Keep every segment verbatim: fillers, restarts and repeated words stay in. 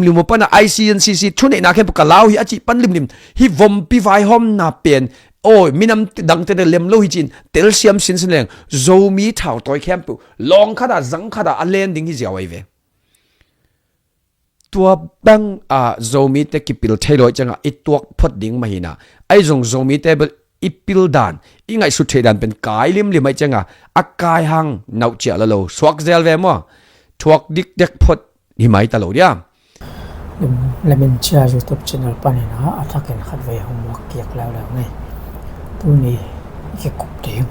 Limau pana I C N C C thuneihna khempeuh ka lau hi a cih pan limlim, hih vompi vaihawmna pen, aw, minam dangte lem lo hi ci-in telsiam sinsin leng, Zomi thautawi khempeuh lawng khatah, zang khatah a len ding hi ziau ahi ve. Tua bang a Zomite kipil thei lo ahih ciangah i tuak phot ding mah hi na. Ahi zong Zomite bel i pil dan, i ngaihsut theih dan pen kai limlim ahih ciangah, a kai hang nauh ciah lo lo, suak zel ve maw? Thuak dikdek phot hi mai ta lo dia. Lamin Chia YouTube channel panin a thakin khatvei hong muak kiak leuleu ngei. Tuni i kikup ding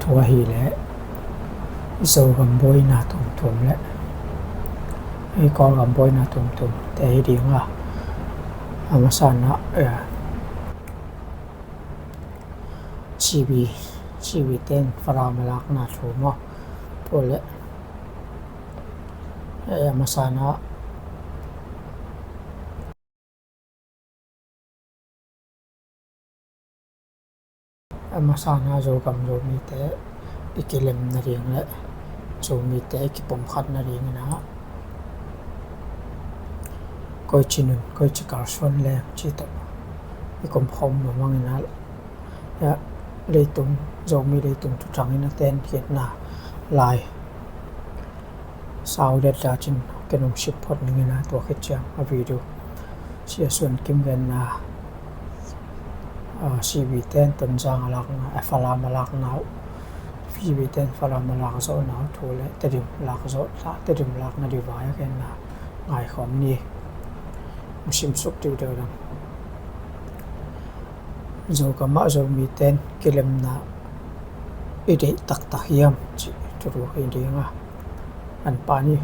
thu ahih leh Zogam buaina tuamtuam le ei Kawlgam buaina tuamtuam te hi ding a, a masa na, eh, C B, C B ten Falam a lakna thu maw? Tua le, eh, a masa na, a masa na Zogam Zomite i kilem nading le Zomite i kipumkhat nading in a, koici nun, koici kalsuan leng cih tawh i kumkhawm mamangin a, ya, leitung, Zomi leitung thuthang in a ten khiatna lai sau det la cin ken hong sip phot ning in a, tua khit ciang a video Sia Suan Kim genna, ah, C B ten Tonzang a lakna, eh, Falam a lakna uh, C B ten Falam a lak zawhna uh thu le Tedim lak zawh, Tedim lakna ding vai a genna ngaikhawm ni. Hong simsuk deuhdeuh dang. Zogam ah Zomite in kilemna i deih taktak hiam cih thu hi ding a, an pan hi.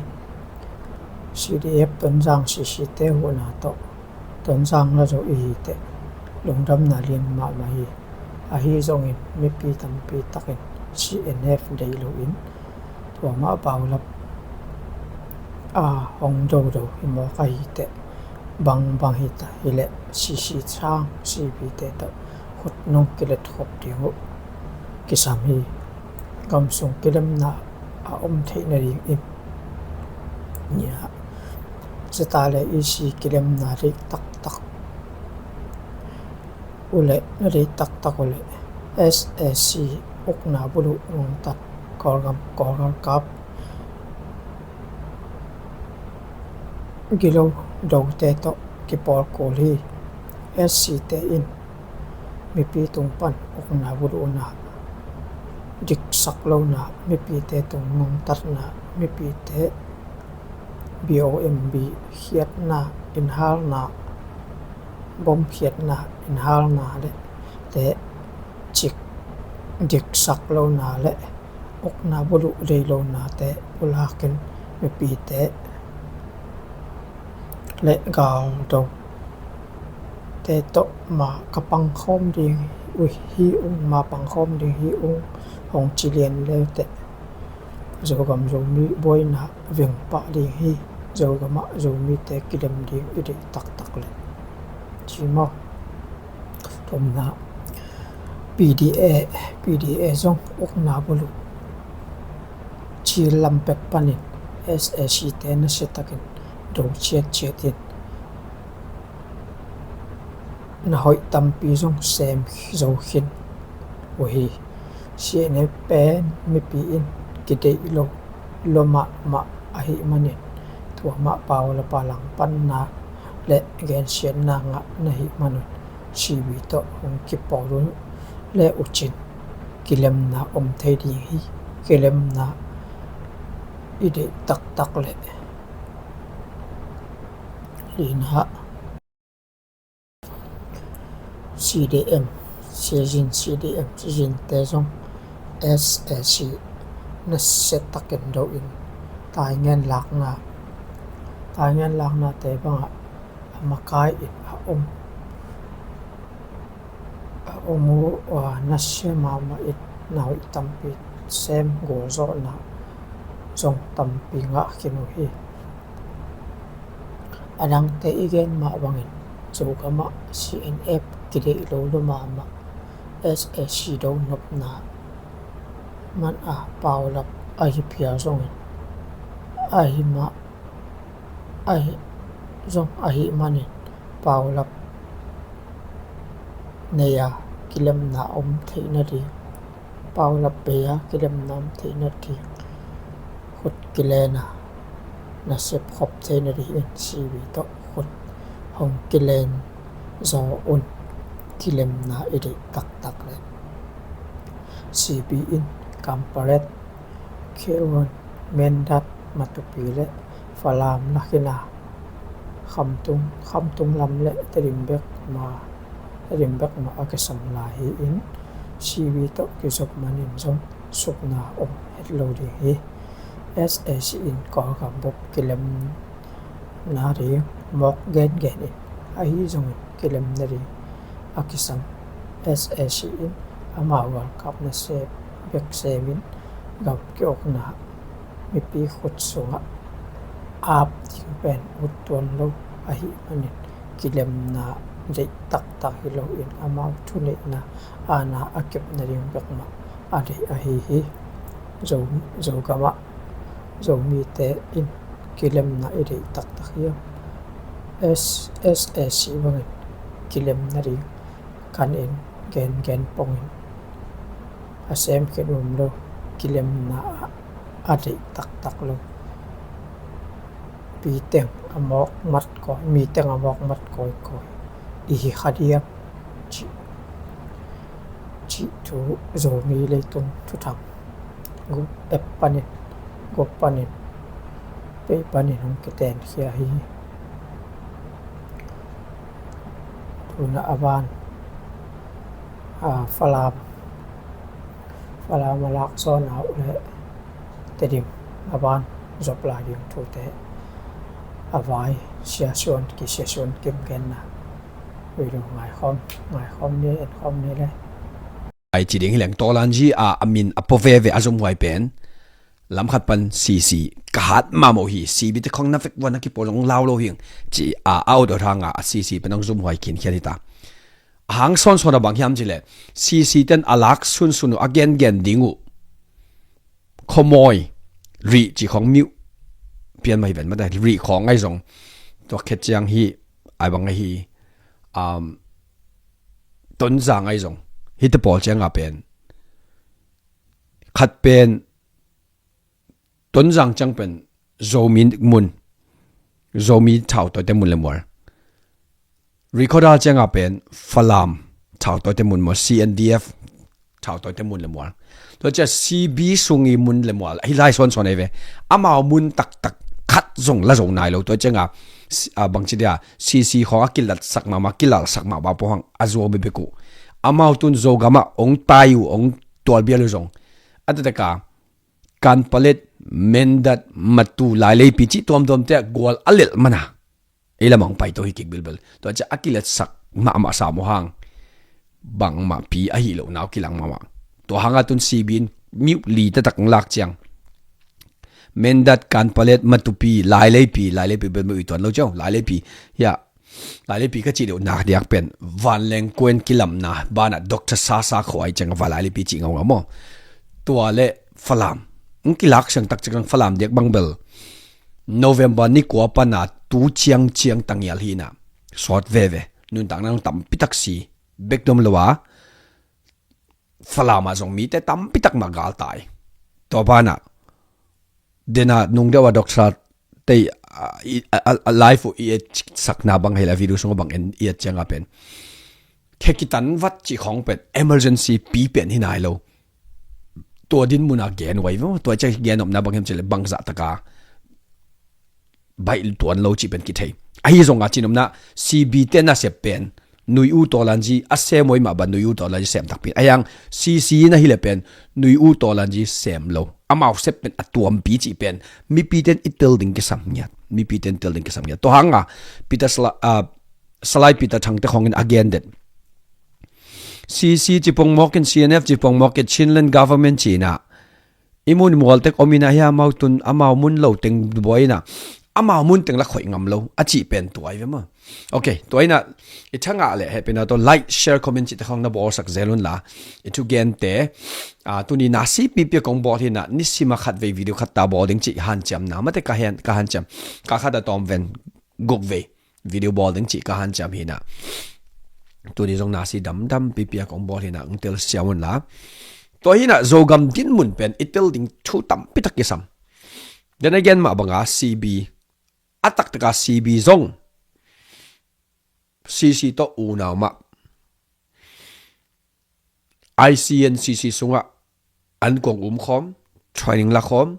C D F Tonzang C C te huhna tawh Tonzang la zo i hi teh lungdamna lian mahmah hi. Ahi zongin mipi tampi takin C N F deih loin tua mah paulap a hong dodo hi mawk ahi teh bangbang hi ta hi leh C C sang C B te tawh khut nong kilet khop ding uh kisam hi. Gam sung kilemna a om theih nadingin nia, zeta le E C kilemna deih taktak uh leh, na deih taktak uh leh S A C ukna buluh ngongtat Kawlgam, Kawlgalkap gilo dote tawh kipawl kul hi. S C te in mipi tung pan ukna buluhna, diksak lona, mipite tung ngongtatna, mipite B O M B khiatna, innhalna, bom khiatna, innhalna le te cik diksak lona le ukna buluh dei lonate pulakin mipite le galdo te tawh ma ka pangkhawm ding uh hi ung, ma pangkhawm ding hi ung hong ci lian leuteh Zogam Zomi buaina veng pah ding hi. Zogam ah Zomite kilem ding i deih taktak leh ci maw? Thumna, P D A, P D A zong ukna buluh cil lam pek panin S A C te nasiatakin do ciatciat in na hoih tampi zong sem zo khin uh hi. C N F pen mipi in kideih lo lua mahmah ahih manin tua mah paulap a langpanna le gensiatna ngah na hih manun C B tawh hong kipawl uh le uh cin kilemna om thei ding hi. Kilemna i deih taktak leh lina, C D M, Sizin, C D M, Sizin te zong S A C nasiatakin do in taingen lakna, taingen laknate bangah a makai in a om, a om uh, a nasia mahmah in na hoih tampi sem gualzawhna zong tampi ngah khin uh hi. A dangte i gen mah bangin Zogam ah C N F kideih lo lua mahmah, S A C do nopna man a paulap ahi phial zongin ahi mah, ahi zong ahih manin paulap nei-a kilemna om theih nading, paulap bei-a kilemna om theih nading, khut kilen a nasep khop theih nadingin C B tawh khut hong kilen zaw un. Kilemna i deih taktak le C B in Kanpetlet, Kheihon, Mindat, Matupi le Falam lakhin a Khamtung, Khamtung lam le Tedim bek mah, Tedim bek mah a kisam lai hi-in, C B tawh kizop manin zong sukna om het lo ding hi. S A C in Kawlgam bup kilem nading mawk gengen in, ahi zongin kilem nading a kisam. S A C in amau galkapna sem bek semin gam kiukna mipi khut sungah ap ding pen ut tuan lo ahih manin kilemna deih taktak hi loin amau thuneihna aana a kep nading bek mah a deih ahi hi. Zo, Zogamah Zomite in kilemna i deih taktak hiam? S, S A C bangin kilem nading kan in gengen pongin a sem khin um lo, kilemna a deih taktak lo. Pi teng a mawk mat kawikawi, mi teng a mawk mat kawikawi i hi kha diam cih, cih thu Zomi Leitung Thuthang group app panin, group panin, page panin hong kiteenkhia hi. Tuna a ban, a, Falam, Falam a lak zawn a uh le Tedim a ban zop lai ding thute a vai Sia Suan Kim, Sia Suan Kim genna video ngaikhawm, ngaikhawm ni, enkhawm ni le. Ai ci ding hi leng, Tawlanzi a, a min a pua veve a zumhuai pen lam khat pan C C ka hat mahmah hi, C B te khong na vek vua na kipawl zong lau lo hing ci a, a ut hanga a C C pen hong zumhuai khinkhian hi ta. A hang sawnsawn a bang hiam cileh, C C ten a lak sunsun uh, a gengen ding uh, khuamawi, rih ci khong miuh pian mah hi ven mate, rih khawng ahi zong, tua khet ciang hi, ai bang ahi, um, Tonzang ahi zong, hite pawl cianga pen khat pen, Tonzang ciang pen Zomi mun, Zomi thautawite mun le mual. Rihkhawdal cianga pen Falam thautawite mun mual, C N D F thautawite mun le mual. Tua cia C B sungi mun le mual hi lai sawnsawn ahi ve. Amau mun taktak khat zong la zo nai lo. Tua cianga, a, bangci dia, C C khawng a kilatsak mahmah, kilalsak mahmah pawhang a zuau bebek uh. Amau tun Zogamah ong tai uh, ong tualbial uh zong, a tataka Kanpalet, Mendat, Matu, Laileipi cih tuamtuamte a gual a lelh mana ei lamah hong paito hi kik bilbel. Tua cia a kiletsak mahmah sam uh hang, bangmah pi ahi lo nau kilang mahmah. Tua hanga tun C B in miuh li taktak hong lak ciang, Mendat, Kanpalet, Matupi, Laileipi, Laileipi bel miuh i tuan lo ciang, Laileipi, hia, Laileipi ka cih deuh nak diak pen vanleng kuen kilamna banah Doctor Sasa khua i ciang a va Laileipi cih ngaungau maw. Tua le Falam hong kilak siang takcik lang, Falam diak bang bel November ni kua pana tu ciangciang tangial hina sawt veve. Nuntakna hong tampi tak si bek dom lo a, Falam ah zong mite tampi tak mah galtai. Tua banah dena nungdeuh a Doctor tei, a, i, a, a, a live uh i et sakna bang hei la video sung bang en i et cianga pen, khe kitan vat cih khawng pen emergency pi pen hi nai lo. Tua din muna gen uai ve maw, tua cia gen omna bang hiam cih le bangzah taka baih tuan lo cih pen kithei. Ahi zonga cin omna C B te nasep pen Nui U Tawlanzi a sem uai mah ban Nui U Tawlanzi sem takpi. Ahi hang C C na hi le pen Nui U Tawlanzi sem lo. Amau sep pen a tuampi cih pen mipiten i tel ding kisam ngiat. Mipiten tel ding kisam ngiat. Tua hanga Peter Sala-, ah, Salai Peter Thangte khongin a gen den. C C ci pongmawkin, C N F ci pongmawkin, Chinland Government cina i mun mualtek om ina hi amau tun, amau mun lo teng buai ina, amau mun teng la khoih ngam lo a cih pen tua i ve maw. Ok, tua ina i thangah le hehpihna tawh like, share, comment cihte khawng na bawlsak zel unla, i thugente, ah, tuni na sipipi a kong bawl hina, nisima khat vei video khat ta bawl ding cih hanciamna mate ka hen, ka hanciam, ka khat a tawm ven guk vei. video bawl ding cih ka hanciam hi na. Tuni zong na si damdam pipi a kong bawl hi na, ong tel siam un la. Tua hi na, Zogam dinmun pen i tel ding thu tampi tak kisam. Then again, mah banga C B, a taktak a C B zong C C tawh unau mah, I C N C C sungah an kong um khawm, training la khawm,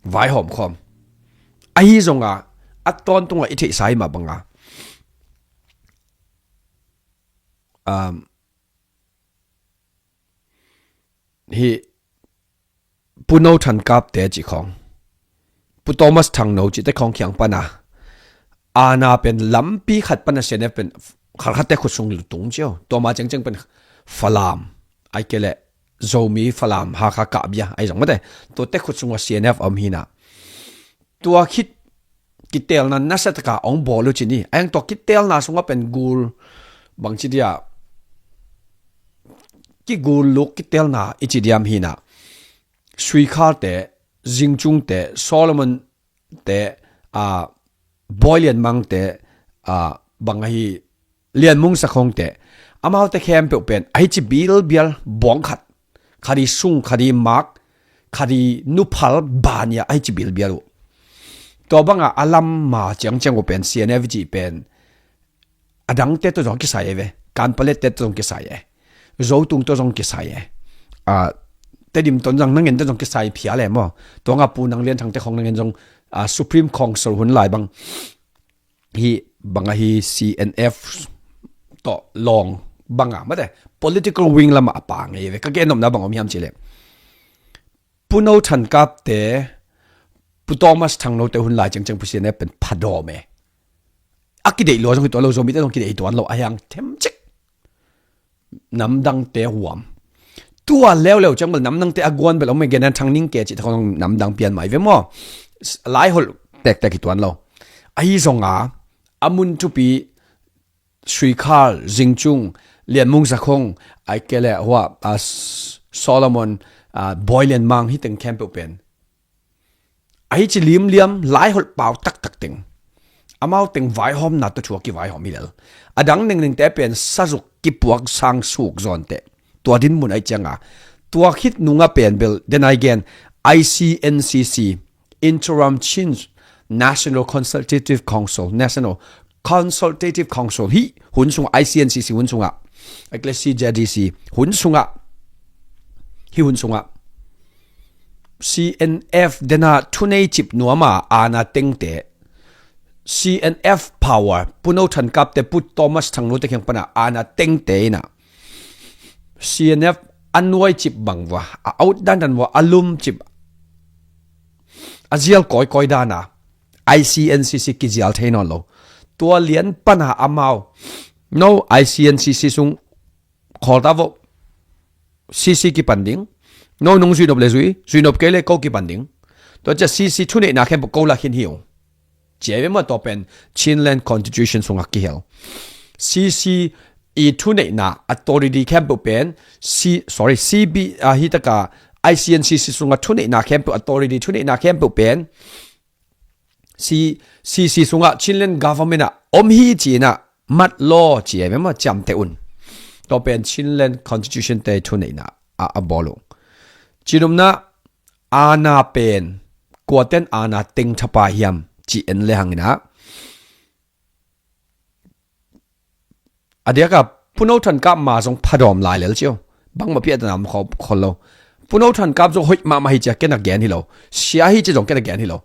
vaihawm khawm. Ahi zonga a tawntunga i theihsa hi mah banga, um, hi Pu No Than Kap te cih khawng, Pu Thomas Thang No cihte khawng kiang pana, aana pen lampi khat pana C N F pen khalkhatte khut sung tung cio. Tua ma cengceng pen Falam, ai kei leh Zomi Falam, Hakha, Kabia, ai zong mate, tuate khut sungah C N F om hi na. Tua khit kitelna nasa taka ong bawl uh ci ni. Ai ang tua kitelna sungah pen gul, bangci dia, kigul luk kitelna i ci diam hi na. Suikhal te, Zingcung te, Solomon te, a, Bawi Lian Mang te, a, bang ahi, Lian Mung Sa Khong te, amaute khempeuh pen ahi ci bilbial bawng khat, khat i sung, khat i mak, khat i nuphal bania ahi ci bilbial uh. Tua banga a lam ma ciangciang uh pen C N F cih pen a dangte tawh zong kisai e ve. Kanpalet te tawh zong kisai e. Zotung tawh zong kisai e. A, Tedim Tonzang nangen tawh zong kisai phial e maw. Tua nga Pu Nang Lian Thang te khong nangen zong, a, Supreme Council hun lai bang hi, banga hi C N F tawh lawng banga mate political wing lama a pang e ve. Ka gen nopna bang om hiam cih leh Pu No Than Kap te, Pu Thomas Thang No te hun lai cengceng Pu C N F pen phadawm e. A kideih lua zong hi tuan lo, Zomite zong kideih hi tuan lo, a hiang themcik. Namdangte huam. Tua leuleu ciang bel namdangte a guan bel om e, gen an Thang Ning Ke cih te khong namdang pian mai ve maw. Laiholh tektek hi tuan lo. Ahi zonga, a mun thupi Suikhal, Zingcung, Lian Mung Sa Khong, ai kei leh hua, a, Solomon, a, Bawi Lian Mang hi teng khempeuh pen ahi ci limliam laiholh pau taktak teng, amau teng vaihawmna tawh thu a kivaihawm hi lel. A dang nengnengte pen sazuk kipuak sang suk zawnte. Tua dinmun ahi cianga, tua khit nunga pen bel, then again, I C N C C, Interim Chin National Consultative Council, National Consultative Council, hi hun sungah, I C N C C hun sungah, a kei leh C J D C hun sungah, hi hun sungah C N F dena thunei cip nuama aana tengte, C N F power, Pu No Than Kap te, Pu Thomas Thang No te kiang pana aana tengte ina C N F a nuai cip bang vua, a out dandan vua, a lum cip, a zial kawikawi dana I C N C C kizial thei nawn lo. Tua lian pana amau, no, I C N C C sung khawl ta vo, C C kipan ding. No nung zuinop le zui, zuinop kei le ko kipan ding. Tua cia C C thuneihna khempeuh ko la khin hi uh. Cia ve maw, tua pen Chinland Constitution sungah kihel. C C i thuneihna authority khempeuh pen, C, sorry, C B, ah, hi taka I C N C C sungah thuneihna khempeuh, authority thuneihna khempeuh pen C, C C sungah Chinland Government ah om hi ci-in ah mat law ci e ve maw, ciamteh un. Tua pen Chinland Constitution te thuneihna ah a bawl uh. Cinopna, aana pen kuaten aana teng thapa hiam ci en le hangin ah, a diaka Pu No Than Kap ma zong phadawm lai lel cio. Bangmah piahtan a om khol lo. Pu No Than Kap zong hoih mahmah hi cia ken a gen hi lo. Sia hi ci zong ken a gen hi lo.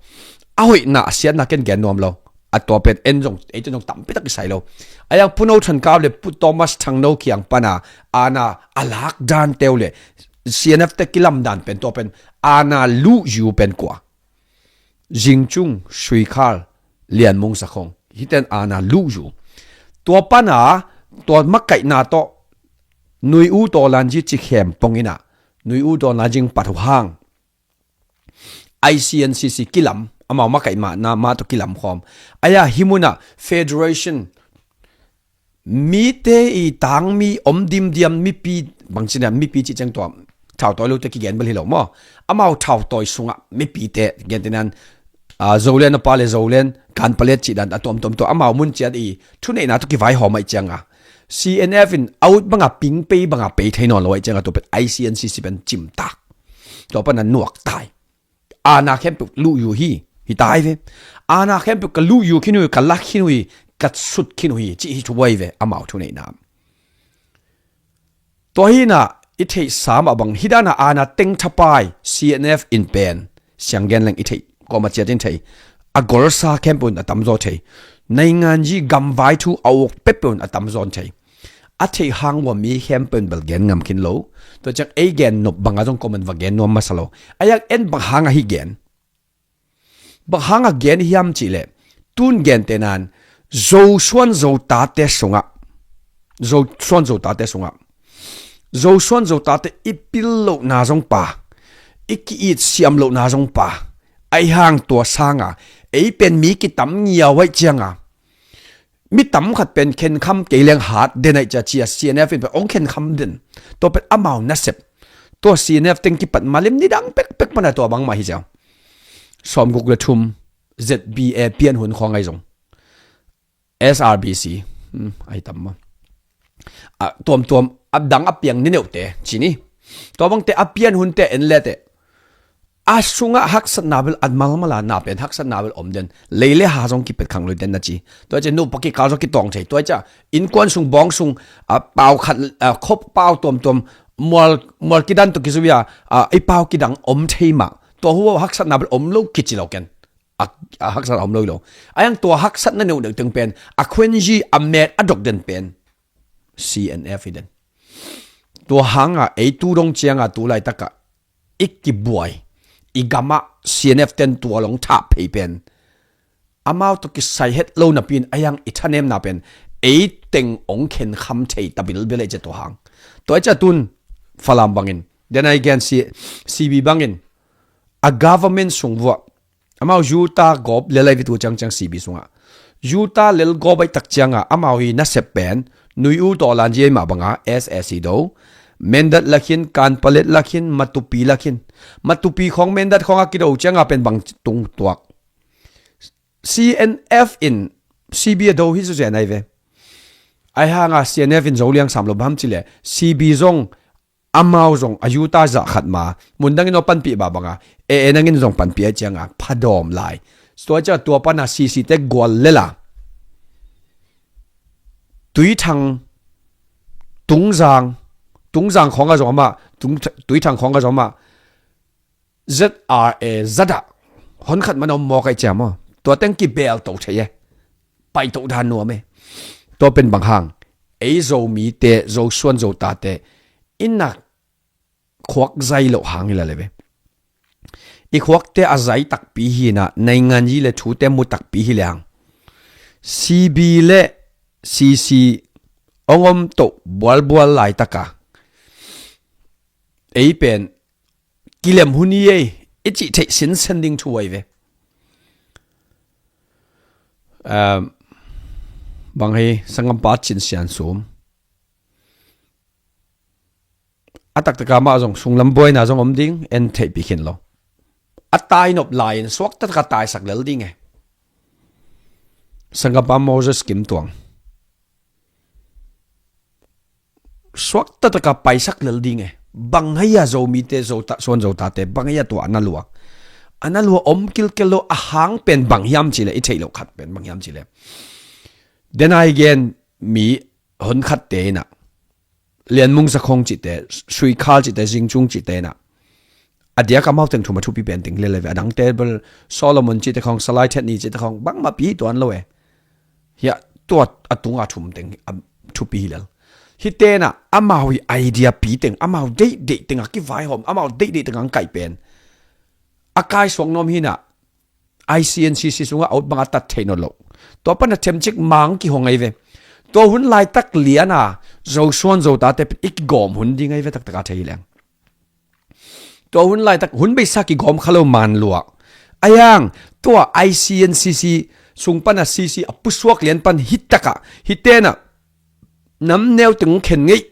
A hoihna a siatna ken gen nuam lo. A tua pen en zong, ei tua zong tampi tak kisai lo. A yang Pu No Than Kap le Pu Thomas Thang No kiang pana aana a lak dan teu le C N F te kilam dan pen, tua pen aana luh yu pen kua? Zingcung, Suikhal, Lian Mung Sa Khong, hiten aana luh yu. Tua pana, tua makaihna tawh Nui U Taw Lan Zi ci khem pong ina, Nui U Taw Lan Zi pat uh hang I C N C C kilam, amau makaih mahna mah tawh kilam khawm. Aya hi muna federation, mite i tangmi om dimdiam mipi, bangcina mipi cih ciang tua thautawi lote kigen bel hi lo maw? Amau thautawi sungah mipite, gentehnan a, Zoland a pa le Zoland, Kanpalet cih dan a tuamtuam tua amau mun ciat i thuneihna tawh kivaihawm ahih cianga, C N F in a ut banga ping pei banga pei thei nawn lo ahih cianga tua pen I C N C C pen cimtak. Tua pana nuaktai. Aana khempeuh luhyu hi, hi tai ve. Aana khempeuh ka luhyu khin uh hi, ka lak khin uh hi, ka sut khin uh hi, cih hi thu uh ahi ve, amau thuneihna. Tua hina i theihsa mah bang, hih dana aana teng thapai C N F in pen, sianggen leng i theih, kawma ciat in thei. A golsa khempeuh in a tamzaw thei. Nainganji gamvai thu a uk peuhpeuh in a tamzaw in thei. A theih hang ua mi khempeuh in bel gen ngam khin lo. Tua ciang ei gen nop banga zong kawman va gen nuam masa lo. A yak en bang hanga hih gen. Bang hanga gen hiam cihleh, tun gente nan, Zosuan Zotate sungah, Zosuan Zotate sungah, Zosuan Zotate i pil lohna zong pa, i ki-it siam lohna zong pa, ahi hang tua sanga, ei pen mi kitam ngiau ahih cianga, mi tam khat pen khenkham kei leng hat den ahih cia cia C N F in pen ong khenkham den. Tua pen amau nasep. Tua C N F teng kipat malim nidang pekpek pana tua bangmah hi ciang. Sawmguk le thum Z B A pian hun khawng ahi zong. S R B C. Hmm, ahi tam maw. A, tuamtuam, a dang a piang ni neuhte, ci ni. Tua bangte a pian hunte en lete. A sungah haksatna bel a malmala na pen haksatna bel om den. Lei le ha zong kipet khang lui den na ci. Tua cia nupa kikal zong kitawng thei. Tua cia innkuan sung bawng sung, a, pau khat, a, khop pau tuamtuam mual, mual kidan tua kizuia, a, i pau kidang om thei mah. Tua hua haksatna bel om lo kici lo ken. A, a haksat a om lo hi lo. A yang tua haksatna neuh neuh teng pen a khuenzi a met a dok den pen C N F hi den. Tua hanga ei tu dong cianga tu laitakah i kibuai, i gamah C N F ten tua long thah phei pen amau tawh kisai het lo napi in a yang i thanemna pen ei teng ong khenkham thei ta bilbil ei cia tua hang. Tua ei cia tun Falam bangin, denai gen C, C B bangin a government sung vuah amau Utah gawp lel ahi vitu ciangciang C B sungah. Utah lel gawp ahi tak cianga amau hi nasep pen nui u tawh lanji ahi mah banga S A C do. Mendat lakhin, Kanpalet lakhin, Matupi lakhin. Matupi khawng Mendat khawng a kido cianga pen bang tung tuak. C N F in C B a do hi zuzen ahi ve. Ahi hanga C N F in zo liang sam lo bam cileh C B zong amau zong a Utah zah khat ma, mundangin aw panpih babanga, e e nangin zong panpih a cianga phadawm lai. Tua cia tua pana C C te gual lela. Tuithang, Tungzang, Tungzang khawng a zong amah, Tung, Tuithang khawng a zong amah, Z R A Z ah hon khat man om mawk ahi ciam aw. Tua teng kibel to thei e. Pai to dan nuam e. Tua pen bang hang. Ei Zomite, Zosuan Zotate, i nak khuak zai loh hang hi la le ve. I khuakte a zai takpi hi na, nainganyi le thute mu takpi hi le hang. C B le C C ong om to bualbual laitaka. Ei pen kilem hun hi ei, i cih theih sinsen ding thu ahi ve. Ehm, bang hei sanggampa Cin Sian Sum. A taktaka mah zong sunglam buaina zong om ding, en theihpih khin lo. A tainop lai-in suakta taka taisak lel ding e. Sanggampa Moses Kim Tuang. Suakta taka paisak lel ding e. Bang hei a Zomite, Zota, Suan Zotate, bang hei a tua a na lua. A na lua om kilkel lo a hang pen bang hiam cile, i theih loh khat pen bang hiam cile. Denai gen mi hon khatte inah. Lianmung Zakhong cihte, Suikhal cihte, Zingcung cihte inah. A diak amau teng thum a thupi pen teng lele ve. A dangte bel Solomon cihte khong, Salai Thet Ni cihte khong, bangmah pi tuan lo e. Hiah tua a tunga thum teng a thupi hi lel. Hi tenah, amau hi idea pi teng, amau deihdeih tengah kivaihawm, amau deihdeih tengah ang kaih pen. A kaisuak nuam hinah, I C N C C sungah a ut bangah tat thei nawn loh. Tua pana themcik mang kihong ahi ve. Tua hun laitak liana, Zosuan Zotate pen i kigawm hun ding ahi ve taktaka thei hi leng. Tua hun laitak, hun beisa kigawm kha lo man lua. Ayang, tua I C N C C sung pana C C a pusuak lian pan hi taka, hi tena, nam neu teng khen ngei,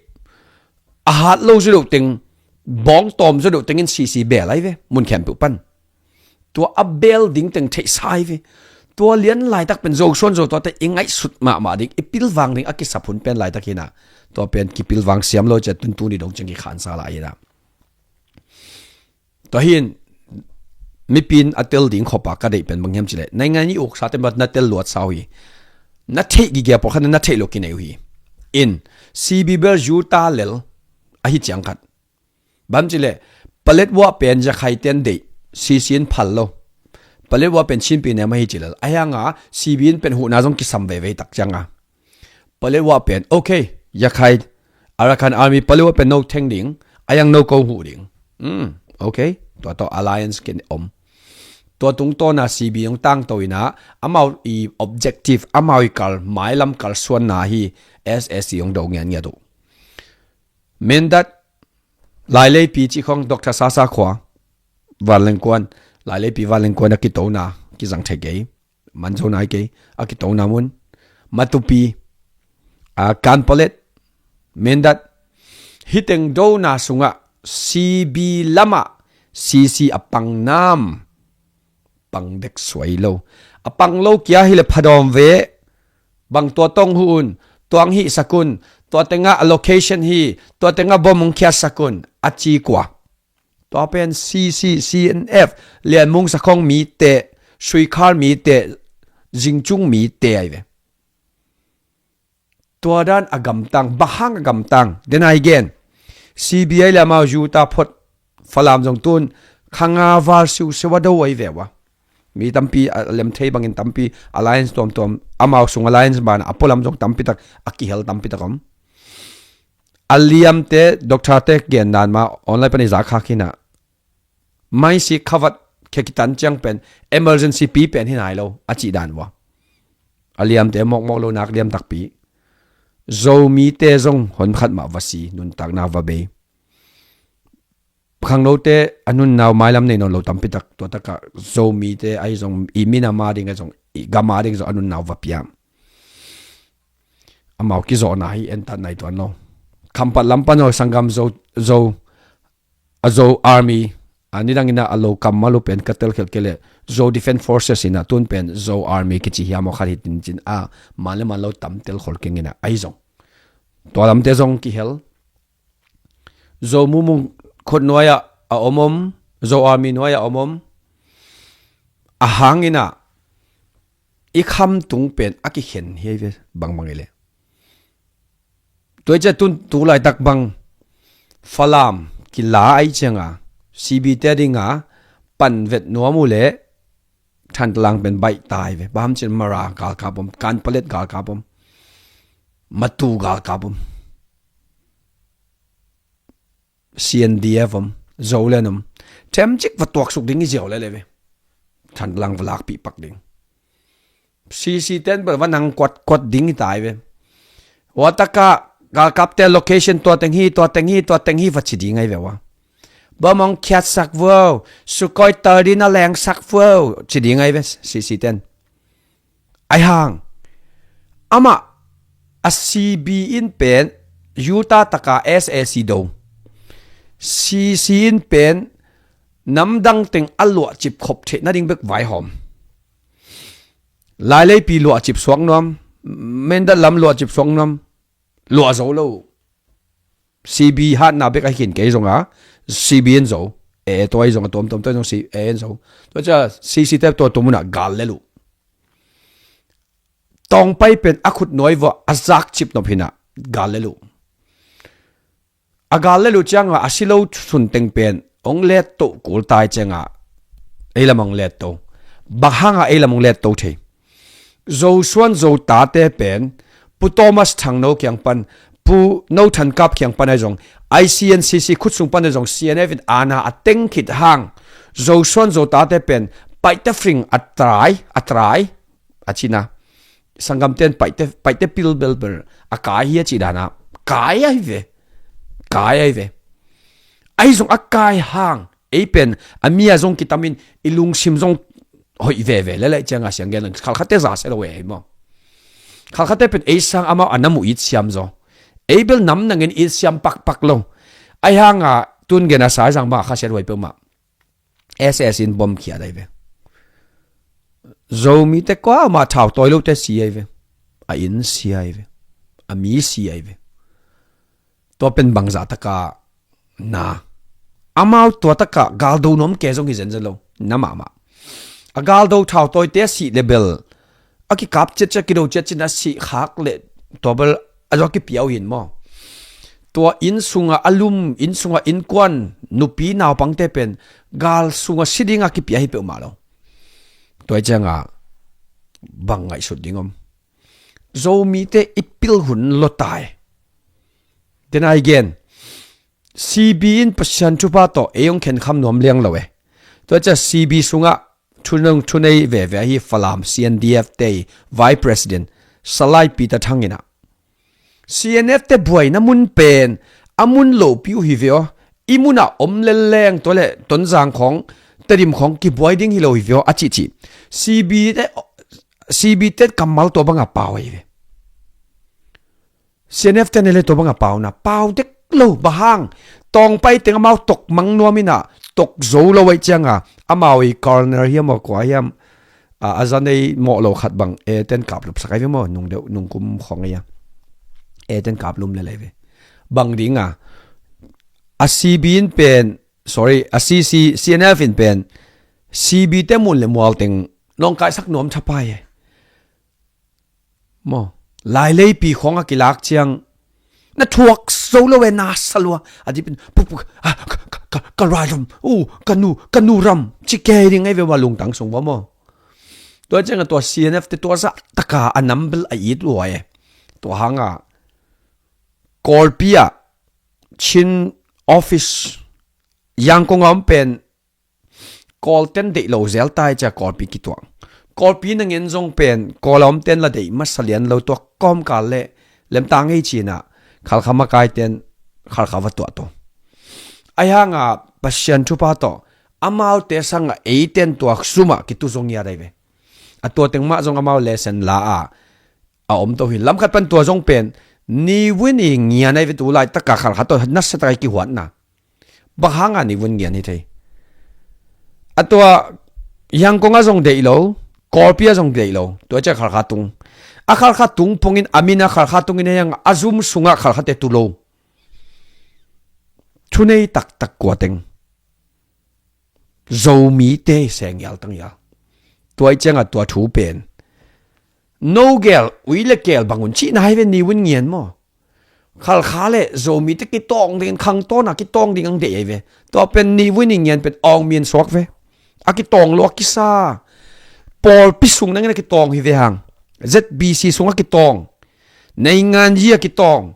a hat lo zu deuh teng, bawng tawm zu deuh tengin C C bel ahi ve, mun khempeuh pan. Tua a bel ding teng theihsa hi ve. Tua lian laitak pen Zosuan Zo tuate i ngaihsut mahmah ding, i pilvang ding a kisap hun pen laitak hi na. Tua pen kipilvang siam lo ciah tuntun i dong ciang kikhansa lai hi na. Tua hin mipi in a tel ding khop a ka deih pen bang hiam cileh, naingan i uksate mah na tel luatsa uh hi. Na theih gigia pawlkhat na theih lo kinei uh hi. In, C B bel Utah lel ahi ciang khat. Bang cileh, paletwa pen Yakhai ten deih, C C in phal lo. Paletwa pen Chin pi nem ahi cilel. Ahi hanga C B in pen huhna zong kisam veve tak cianga. Paletwa pen, okay, Yakhai, Arakan Army, paletwa pen no theng ding, ahi hang no ko huh ding. Hmm, okay, tua tawh alliance kin om. Tua tungtawna C B hong tangto ina, amau i objective, amau i kal, mailam kal suanna hi, S A C hong do ngian ngiat uh. Mindat, Laileipi cih khong Doctor Sasa khua, Vanlengkuan, Laileipi Vanlengkuan a kitona, kizang thei kei, manzo nai kei, a kitona mun, Matupi, a Kanpalet, Mindat, hiteng dona sungah C B lamah C C a pang nam, pang dek suai lo. A pang lo kia hileh phadawm ve. Bang tua tong hun, tuang hihsak un, tua tengah a location hi, tua tengah bom hong khiatsak un, a ci kua. Tua pen C C, C N F, Lianmung Sakhong mite, Suikhar mite, Zingcung mite ahi ve. Tua dan a gamtang, bahang a gamtang, den ai gen. C B I le amau Utah phot Falam zong tun, khanga val siusiu a do ahi ve ua. Mi tampi a lem thei bangin tampi alliance tuamtuam, amau sung alliance bana a pualam zong tampi tak, a kihel tampi tak om. A liamte, doctor te gen nan ma online pan i za khak hina. Maisi khavat khe kitan ciang pen, emergency pi pen hi nai lo, a cih dan ua. A liamte mawkmawk lo nak liam takpi. Zomite zong hon khat mah va si, nuntakna va bei. Khangnote a nunnau mailam nei nawn lo tampi tak, tua takah Zomite ahi zong i minam a ding ahi zong, i gam a ding zong a nunnau va piam. Amau kizawhna hi entat nai tuan lo. Khampat lam pan aw sanggam Zo, Zo, a Zo Army, a nidang ina a lo kammal uh pen ka tel khelh kei leh, Zo Defense Forces ina tun pen Zo Army kici hiam aw khat hi tin cin a, man le man lo tam tel khol keng ina ahi zong. Tua lamte zong kihel. Zo mumung khut nuai ah a om om, Zo Army nuai ah a om om. A hang ina i kham tung pen a kikhen hi ahi ve bangbang i leh. Tua i ciah tun tu laitak bang Falam kila ahi cianga, C B te dinga pan vet nuam uh leh Thantlang pen baih tai ve. Bang ham cin Mara galkap om, Kanpalet galkap om, Matu galkap om, C N D F om, Zoland om. Themcik va tuaksuk ding i ziau lele ve. Thantlang va lakpih pak ding. C C ten bel va nang kuat, kuat ding hi tai ve. Ua taka galkapte location tua teng hi, tua teng hi, tua teng hi va ci ding ahi ve ua. Bom hong khiatsak vuau, Sukhoi thirty na lengsak vuau ci ding ahi ve C C ten. Ahi hang amah a C B in pen Utah taka S A C do. C C in pen namdang teng a luahcip khop theih nading bek vaihawm. Laileipi luahcip suak nuam, Mendat lam luahcip suak nuam, luah zo lo. C B hatna bek ahi khin kei zonga, C B in zo. E, tua ahi zonga tuamtuam tua ahi zong C, e in zo. Tua cia C C te tua tua munah gal lel uh. Tawngpai pen a khut nuai vua a zak cip nop hinah gal lel uh. A gal lel uh cianga a si lo sun teng pen hong let toh kul tai cianga ei lam hong let to. Bang hanga ei lam hong let to thei? Zosuan Zo tate pen Pu Thomas Thangno kiang pan, Pu No Than Kap kiang pan ahi zong, I C N C C khut sung pan ahi zong, C N F in aana a teng khit hang Zosuan Zo tate pen Paite fring a trai, a trai a cina. Sanggamten Paite, Paite pil belbel a kai hi a ci dana kai ahi ve. Kai ahi ve. Ahi zong a kai hang ei pen a mi a zong kitamin i lungsim zong hoih veve lelai cianga siang gen khalkhate za se lo e maw? Khalkhate pen ei sang amau a nam uh it siam zaw. Ei bel nam nangin it siam pakpak lo. Ahi hanga tun gen a sai zang bang a khasiat huai peuhmah. S S in bom khia dai ve. Zomite kuamah thau tawi lote si ahi ve. A inn si ahi ve. A mi si ahi ve. Tua pen bangzah taka na. Amau tua taka galdo nuam ke zong hi zenzen lo. Na mahmah. A galdo thau tawite a sih le bel a kikap ciatciat, kido ciatciat na sih khak le tua bel a zaw kipia uh hin maw? Tua inn sunga a lum, inn sunga innkuan, nupi naupangte pen gal sunga si dinga kipia hi peuhmah lo. Tua hi cianga bang ngaihsut ding om? Zomite i pil hun lo tai. Tena i gen, C B in Pasian thupha tawh ei hong khenkham nuam liang lo e. Tua cia C B sungah thunung thunei veve ahi Falam C N D F te Vice President Salai Peter Thang inah C N F te buaina mun pen a mun lopi uh hi ve aw. I munah om lelleng tua le Tonzang khawng, Tedim khawng kibuai ding hi lo hi ve aw a cihcih. C B te, C B te kammal tua banga pau ahi ve. C N F te ne le tua banga pauna pau dek lo, bang hang? Tawngpai teng amau tok mang nuam inah tok zo lo aih cianga amau i corner hiam aw kua hiam, a, a za nei mawh lo khat bang e ten kap lupsak ahi ve maw, nung deuh nung kum khawng ahi a. E ten kap lum le lai ve. Bang dinga a C B in pen, sorry, a C C, C N F in pen C B te mun le mual teng nawngkaisak nuam thapai e. Maw, laileipi khawng a kilak ciang na thuak zo lo e, na salua a dipin pukpuk, ah, ka, ka, ka, ka rai ram, uh, ka nu, ka nu ram ci kei ding ahi ve ua lungtang sung ua maw. Tua cianga tua C N F te tua zah taka a nambel a it lua e. Tua hanga Kawlpi ah Chin office Yangon a om pen Kawlten deih lo zel tai cia Kawlpi kituak. Kawlpi na ngen zong pen Kawl a omten la deih masa lian lo, tua kawmkal le lemtang ei cinah Khalkha makaiten Khalkha va tuah to. Ahi hanga Pasian thupha tawh amaute sangah eiten tua sumah kitu zong ngiat ahi ve. A tua teng mah zong amau lesen la a a om to hi. Lamkhat pan tua zong pen nivun i ngian ahi ve, tu laitaka Khalkha tawh nasia taka i kihuatna. Bang hanga nivun ngian hi thei? A tua Yangon a zong deih lo, Kawlpi a zong deih lo, tua cia Khalkha tung. A Khalkha tung pongin a mina Khalkha tungin a hiang a zum sungah Khalkha te tu lo. Thunei taktak kua teng? Zomite sengial tangial. Tua i cianga tua thu pen no gel ui le kel bangun cihna hai ve, nivun ngian maw? Khalkha le Zomite kitawng dingin khangtawna kitawng ding ang deih ahi ve. Tua pen nivun i ngian pen awng mian suak ve. A kitawng lo a kisa. Pawlpi sung nangin a kitawng hi ve hang. Z B C sung a kitawng. Nainganyi a kitawng.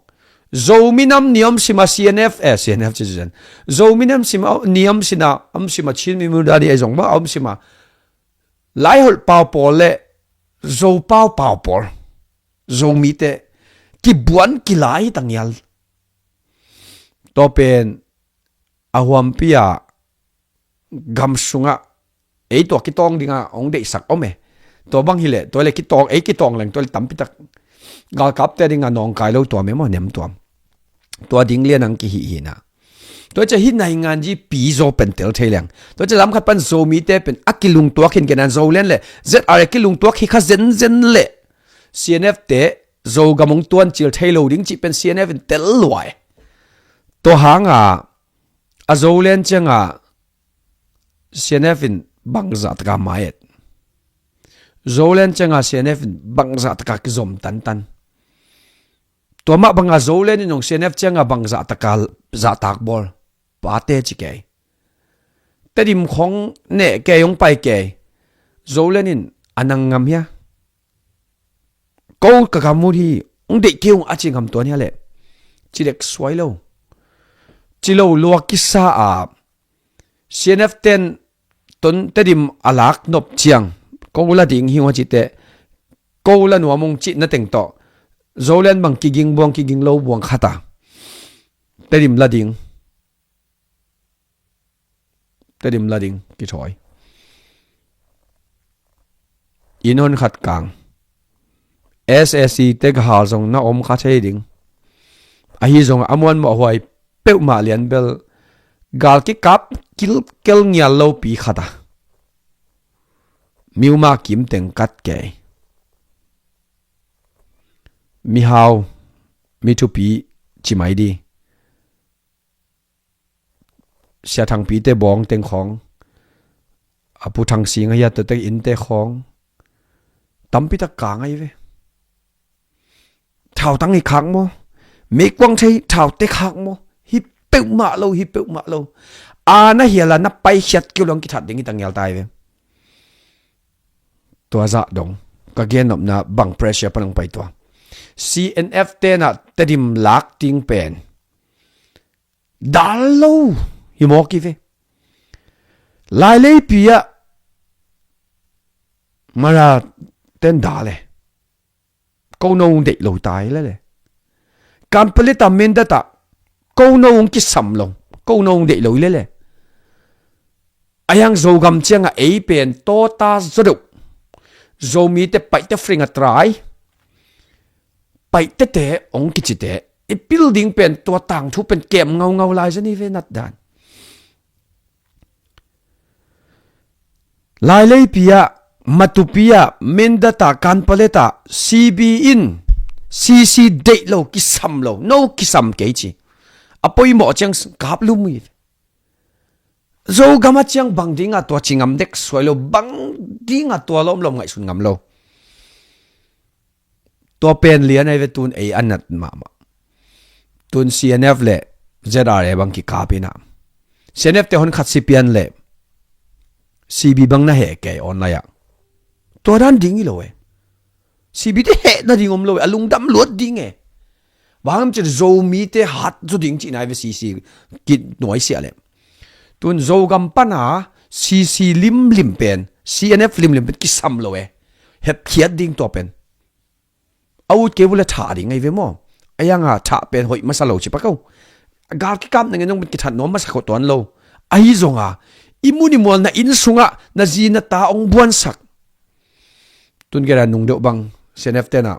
Zomi nam ni om sima C N F, eh, C N F ci zen. Zomi nam sima, ni om sina, om sima Chin mi muda ni a zong ma, om sima. Laiholh pau pawl le Zo pau pau pawl. Zomite kibuan kilai hi tangial. Tua pen a huampi a gam sungah ei tua kitawng dinga hong deihsak om e. Tua bang hileh tua le kitawng, ei kitawng leng tua le tampitak galkapte dinga nawngkai lo tuam e maw, nem tuam. Tua ding lian ang kihi hina. Tua cia hi nainganyi pi zaw pen tel thei leng. Tua cia lamkhat pan Zomite pen a kilungtuak hin kenan Zolen le Z R A kilungtuak hi kha zenzen le C N F te Zogam hong tuancil thei lo ding cih pen C N F in tel luai. Tua hanga a Zolen cianga C N F in bangzah taka mai et. Zolen cianga C N F in bangzah taka kizom tantan. Tua mah banga Zolen in hong C N F cianga bangzah taka zahtak bawl. Pate ci kei. Tedim khong neh kei hong pai kei. Zolen in a nang ngam hia? Ko ka gam ut hi, hong deih kei ung a ci ngam tuan hia leh? Ci dek suai lo. Ci lo lua kisa a C N F ten ton Tedim a lak nop ciang ko la ding hi ung a cite, ko la nuam ung cih na teng tawh Zolen bang kiging buang kiging lo buang khata Tedim la ding. Tedim la ding kithawi. Inn hon khat kang. S A C te ka hal zong na om kha thei ding. Ahi zong a muan mawh huai peuhmah lian bel gal kikap kilkel ngial lo pi khata. miuma kim teng kat kei. Mihau, mithupi ci mai di. Sia Thangpi te bawng teng khawng, a Pu Thang Sing a hiat tate innte khawng tampi tak kang ahi ve. Thautang hi khak maw? Meikuang thei thaute khak maw? Hi peuhmah lo, hi peuhmah lo. A na hial a na paikhiat keu lo ang kithat ding hi ta ngial ta hi ve. Tua zah dong ka gennopna bang pressure pan ang pai tua. C N F tenah Tedim lak ding pen dal lo hi mawk hi ve. Laileipi ah Mara ten dal e. Ko no deih lo tai lele. Kanpetlet a Mindat ah ko no kisam lo. Ko no deih lo lele. A hiang Zogam ciangah ei pen tawta zaw deuh. Zomite Paite fring a try. Paite te ong kicite i pil ding pen tua tangthu pen kem ngaungau lai zani ve nat dan. Laileipi ah, Matupi ah, Mindat ah, Kanpetlet ah, C B in C C deih lo, kisam lo, no kisam kei ci. A poimawh ciang kap lum hi. Zogam a ciang bang dinga tua ci ngam dek suai lo, bang dinga tua lawmlawm ngaihsun ngam lo. Tua pen lian ai ve tun ei a nat mahmah. Tun C N F le Z R A bang kikap ina. C N F te hon khat si pian le C B bang na heh kei online ah. Tua dan ding hi lo e. C B te heh na ding om lo e. A lungdam luat ding e. Bang cin Zomi te hat zu ding ci nai ve C C kit nuai sia le. Tun Zogam pana C C limlim pen, C N F limlim pen kisam lo e. Hepkhiat ding tua pen. A ut kei vule thah ding ai ve maw? A yanga thah pen hoih masa lo ci pa ko. Gal kikap na ngen zong pen kithat nuam masa ko tuan lo. Ahi zonga i mun i mual na inn sungah na zi na ta ong buansak. Tun gera nung deuh bang C N F tena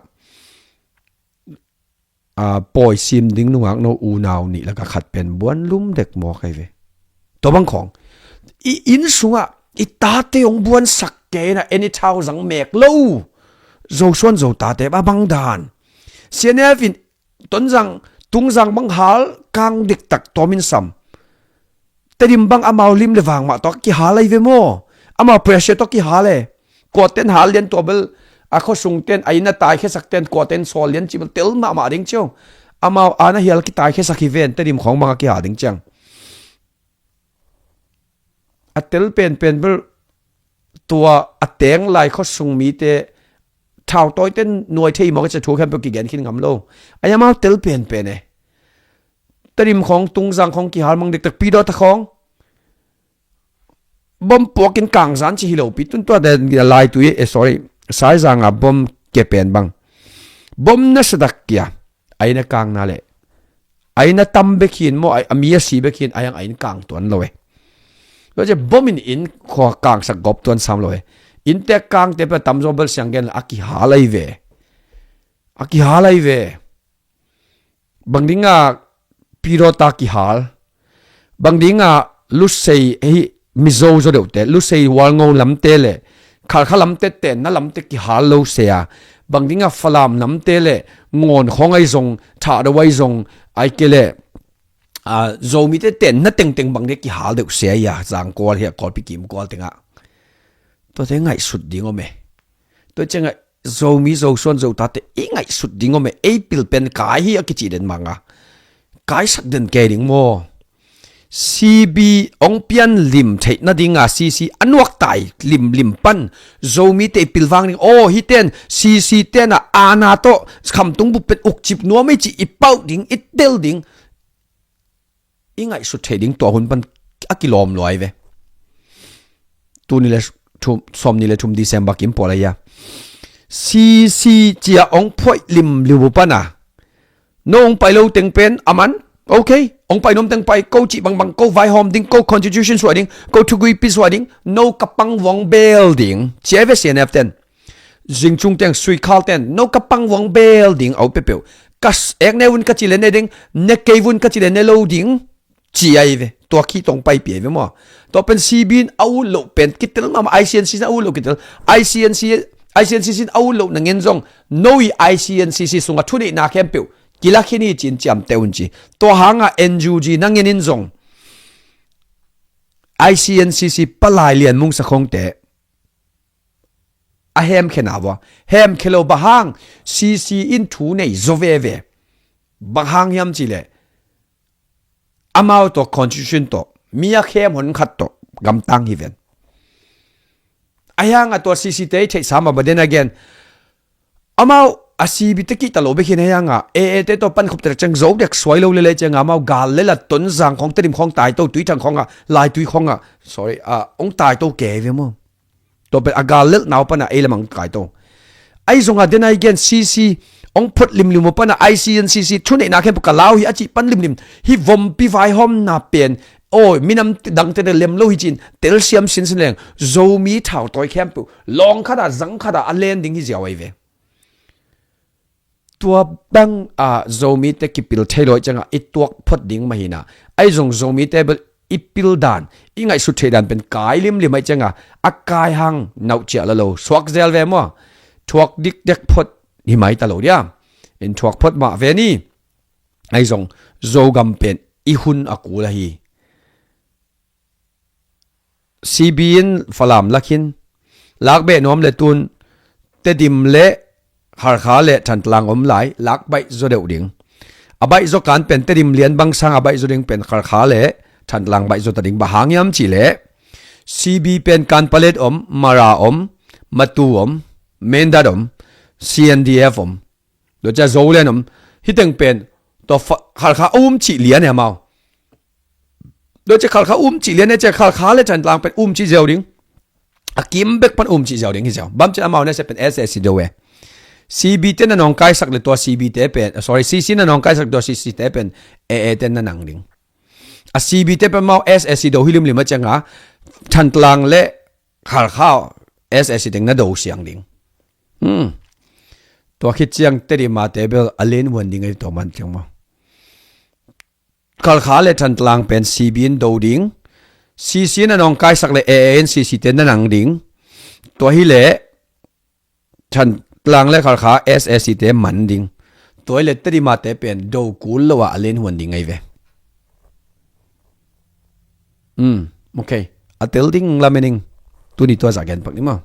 a, pawi sim ding nungak no unau nih laka khat pen buan lum dek mawk ai ve. Tua bang khawng i inn sungah i tate ong buansak kei na, eni thau zang mek lo. Zosuan Zo tate ba bang dan. C N F in Tonzang, Tungzang bang hal kang diktak tuamin sam. Tedim bang amau lim le vang mah tawh kihal ai ve maw? Amau pressure tawh kihal e. Kuaten hal lian tua bel a khuasung ten a inn a taikhiasak ten kuaten sawl lian ci bel tel mahmah ding cio. Amau a na hial kitaikhiasak hi ven Tedim khawng bang a kihal ding ciang. A tel penpen bel tua a teng lai khuasung mite thautawiten nuai thei mawk a cia thu khempeuh kigen khin ngam lo. A yamau tel penpen e. Tedim khawng Tungzang khawng kihal mang diktak Pidawt a khawng. Bom puakin kangzan ci hi lopi tun tua den lai tui e, sorry, Saizanga bom ke pen bang. Bom na sadak kia. Aina kangna le. Aina tam bek hin maw, a mi a si bek hin, a yang ain kang tuan lo e. Lo ce bom in in khua kangsak gop tuan sam lo e. Innte kangte pe tamzaw bel siang gen a kihal ai ve. A kihal ai ve. Bang dinga Pidawt a kihal. Bang dinga Lusei hi Mizo zaw deuhte, Lusei Walngo lamte le Khalkha lamte tenna lamte kihal lo se a. Bang dinga Falam lamte le Ngawn khawng ai zong, Thahdo ai zong, ai ke le, a, Zomite tenna tengteng bang de kihal deuh se a, Zangkual hi a Kawlpi kimkual tengah. Tuate ngaihsut ding om e. Tua ciangah Zomi Zosuan Zotate i ngaihsut ding om e, ei pil pen kai hi a kici den manga. Kaisak den kei ding maw? C B ong pian lim theih nadinga C C a nuaktai limlim pan Zomite i pilvang ding. Aw, hiten C C tenah ana tawh khamtung bup pen ukcip nuam ei ci i pauh ding, i tel ding. I ngaihsut theih ding tua hun pan a kilawm luai ve. Tuni le thum, sawmni le thum December kim pawl aia. C C cia ong phoih limlim uh pana. No ong pai lo teng pen a man. Ok. Ong pai nuam teng pai, ko cih bangbang, ko vaihawm ding, ko constitution suah ding, ko thuguipi suah ding, no ka pang vong bel ding. Cia ve C N F ten. Zingcung teng suikhal ten, no ka pang vong bel ding au pepeuh. Ka s-, ek ne vun ka ci le ne ding, ne kei vun ka ci le ne lo ding. ci ahi ve. Tua khitong paipi ahi ve maw. Tua pen C B in a ut loh pen kitel mahmah, I C N C C in a ut loh kitel. I C N C, I C N C C in a ut loh na ngen zong, no i I C N C C sungah thuneihna khempeuh kila khin hi ci-in ciamteh un ci. Tua hangah N U G na ngen in zong I C N C C palai lian mungsa khongte a hemkhia na vua. Hemkhia lo bang hang, C C in thu nei zaw veve. Bang hang hiam cihleh, amau tawh constitution tawh, mi a khem hon khat tawh gamtang hi ven. Ahi hangah tua C C te i theihsa mah bang, then again, amau a C B te kihta lo bek hi na, ahi hangah A A te tawh pankhop te ciang zo dek suai lo lele ciangah amau gal le la Tonzang khong, Tedim khong taito, Tuithang khongah, Laitui khongah, sorry, ah, hong taito kei ve maw. Tua pen a gal lelh nau panah ei lamang kai to. Ahi zongah then again C C hong phot limlim uh panah I C N C C thuneihna khempeuh ka lau hi a cih pan limlim. Hih vompi vaihawmna pen, aw, minam dangte lem lo hi ci-in telsiam sinsin leng, Zomi thautawi khempeuh lawng khatah, zang khatah a len ding hi ziau ahi ve. Tua bang a Zomite kipil thei lo ahih ciangah i tuak phot ding mah hi na. Ahi zong Zomite bel i pil dan, i ngaihsut theih dan pen kai limlim ahih ciangah, a kai hang nauh ciah la lo, suak zel ve maw. Thuak dikdek phot hi mai ta lo dia. In thuak phot mah ve ni. Ahi zong Zogam pen i hun a kul ahi. C B in Falam la khin, lak beh nuam le tun Tedim le Khalkha le Thantlang om lai, lak baih zaw deuh ding. A baih zaw kan pen Tedim lian bang sang a baih zaw ding pen Khalkha le Thantlang baih zaw ta ding. Bang hang hiam cihleh, C B pen Kanpetlet om, Mara om, Matu om, Mindat om, C N D F om. Tua ciang Zoland om, hih teng pen tua fa-, Khalkha a um cih lian e amau. Tua ciang Khalkha um cih lian e, ciang Khalkha le Thantlang pen um cih ziau ding. A kim bek pan um cih ziau ding hi ziau. Bang hang hiam cihleh amau na se pen S A C do e. C B te na nawngkaisak le tua C B te pen, sorry, C C na nawngkaisak tua C C te pen A A te na nang ding. A C B te pen amau S A C do hi limlim ahih ciangah Thantlang le Khalkha S A C teng na do siang ding. Hmm. Tua khit ciang Tedim a te bel a len huan ding ahi tua man ciang maw. Khalkha le Thantlang pen C B in do ding. C C na nawngkaisak le A A in C C te na nang ding. Tua hileh Thantlang le Khalkha S A C te man ding. Tua hileh Tedim a te pen do kul lo a a len huan ding ahi ve. Hmm, okay. A tel ding lamen ing. Tuni tua zah gen pak ni maw.